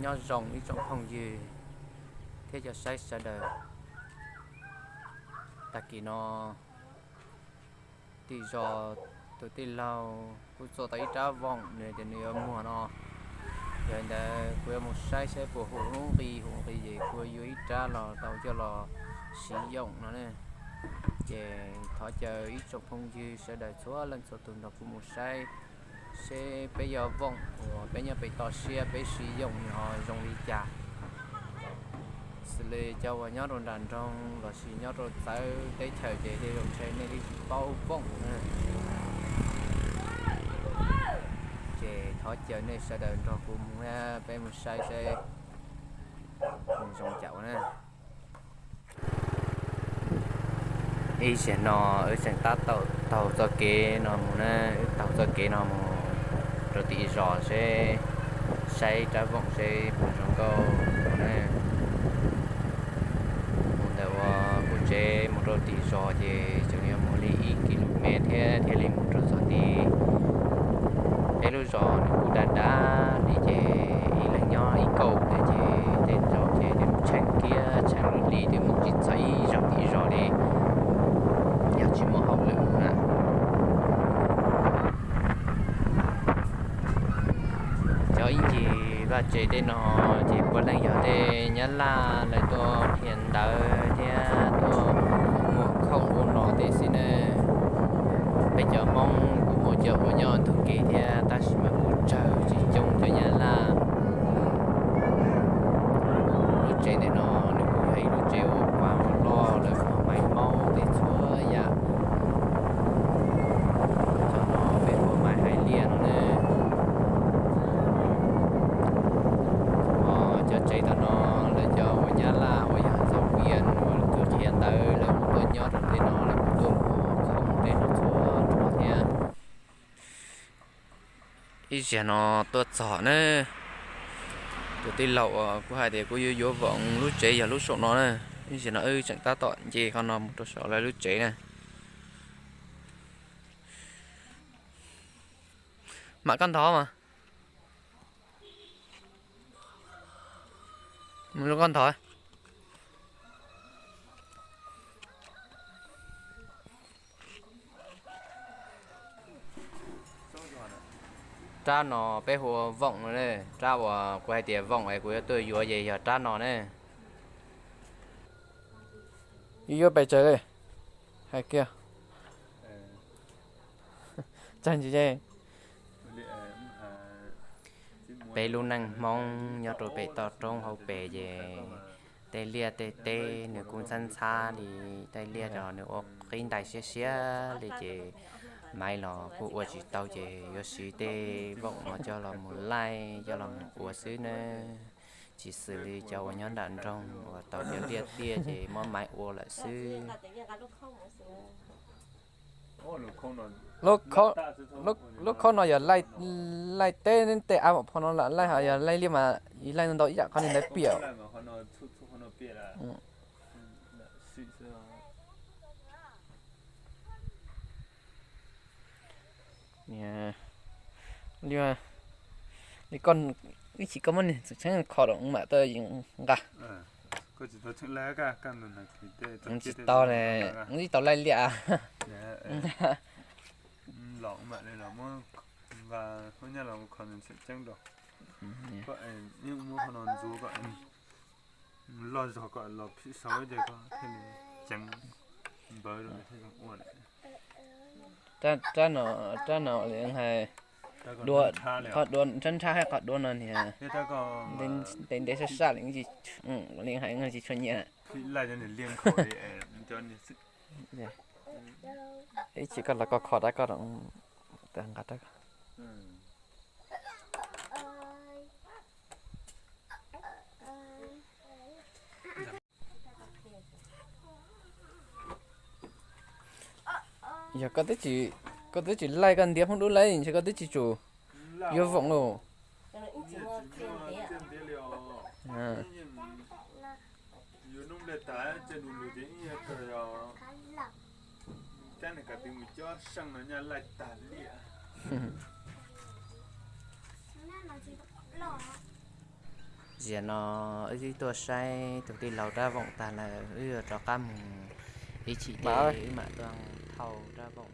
Nyob zoo ib tsoom phooj ywg thiab cov saib sawv daws. Tag kis no tim zos tus tij laug kuj txo tau ib rab voom, nws tias nws yuav muag no. Yog li ntawd kuv yuav mus saib saib puas huv nqi, huv nqi ces kuv yuav yuav ib rab los tau coj los siv yoom no ne. Ces thov caw ib tsoom phooj ywg sawv daws txhua leej txhua tus nrog kuv mus saib seb peb yog voom uas peb nyob pem toj siab peb siv yoom nws ho zoo li cas. Xws li cov uas nyob rau nram nroog lossis nyob rau txawv teb chaws ces tej zaum ntshe nej twb tsis paub voom na. Ces thov caw nej sawv daws nrog kuv mus na, peb mus saib seb nws zoo cas na. Ib zaug no wb tseem tab tom taug txoj kev no mus na, wb taug txoj kev no mus rau tim zos seb, saib rab voom seb puas zoo nkauj no na. Mus ntawm uas kuv tsev mus rau tim zos ces tseem yuav mus li ib kis lus mev thiab thiaj li mus rau txog tim peb lub zos nws kuj dav dav li ces ib leeg nyob ib kauj ntawd ces tej zaum ces twb tsheej kiag tsheej lwm li twb mus tsis txog ib zaug tim zos li yog tsis muaj hauj lwm na. Cov ib ncig vaj tsev tej no ces puav leej yog tej nyab laj lawv tuaj qhia ntawv thiab tuaj muag khoom ua no tej xwb na. Peb cov Hmoob kuj muaj cov uas nyob ntug kev thiab tab sis mas kuj tsawg tsis coob cov nyab laj. Lub tsev ntawm no nws kuj yog ib lub tsev uas pas uas loj lawv muag maiv maub tej txhua yam. Cov no peb hu ua maiv hais liaj no ne. Cov tsev tom no lawv cov uas nyab laj uas yog ntxhais vias uas tuaj qhia ntawv lawv kuj tuaj nyob rau tej no, lawv kuj tuaj muag khoom tej no txhua txhua thiab. Ib zaug no tuaj txog na, tus tij laug uas kuv hais tias kuv yuav yuav voom lub tsev yog lub saum no na. Ib zaug no wb tseem tab tom nce qhov no mus rau saum lawv lub tsev na. Mam koj ntog mas. Mus zoo koj ntog. Rab no peb hu ua voom no ne, rab uas kuv hais tias voom es kuv yuav tuaj yuav ces yog rab no ne. Yuav yuav pes tsawg li? Hais kiag. Tsawg ntsis. Peb lub neej Hmoob nyob rau pem toj roob hauv pes ces tej liaj tej teb nws kuj ntxhab ntxhab li, tej liaj los nws ua qib ntais siab siab li ces maiv los kuj ua tsis tau ces yuav siv tej voom no coj los mus laij coj los mus ua xwb nawb. Tsis xws li cov uas nyob nram nroog uas tau cov liaj tiaj ces muab maiv ua lawm xwb. Lub khaub no yog laij teb tej av pom phom no los laij, ho yog laij liaj mas laij ntau ib yam qhov li ntawd piam. Li, li koj, ib chim koj muab niag txheeb kho rau mam tuaj nqa. Tsis tau ne, tsis tau laij liaj. Loj zog kom los phim saud ces koj thiaj li ceev npawv rau nws thiaj zoo ua. Rab no, rab no hais dua, qhov dua nrhab nrhab hab qhov dua no niag ntev ntev sab sab li, li hais tsis tshua nyiam. Ib chim koj los koj kho rab koj, nqa rab koj. Yog koj twb tsis laij koj ntiav Hmoob Dub lawm ntshe koj twb tsis tsum yuav voom lauj. Ziag no wb twb tuaj saib tus tij laug Rab Voom tag lawm, wb yuav rov qab mus ib chim ces wb mam tuaj thauj Rab Voom.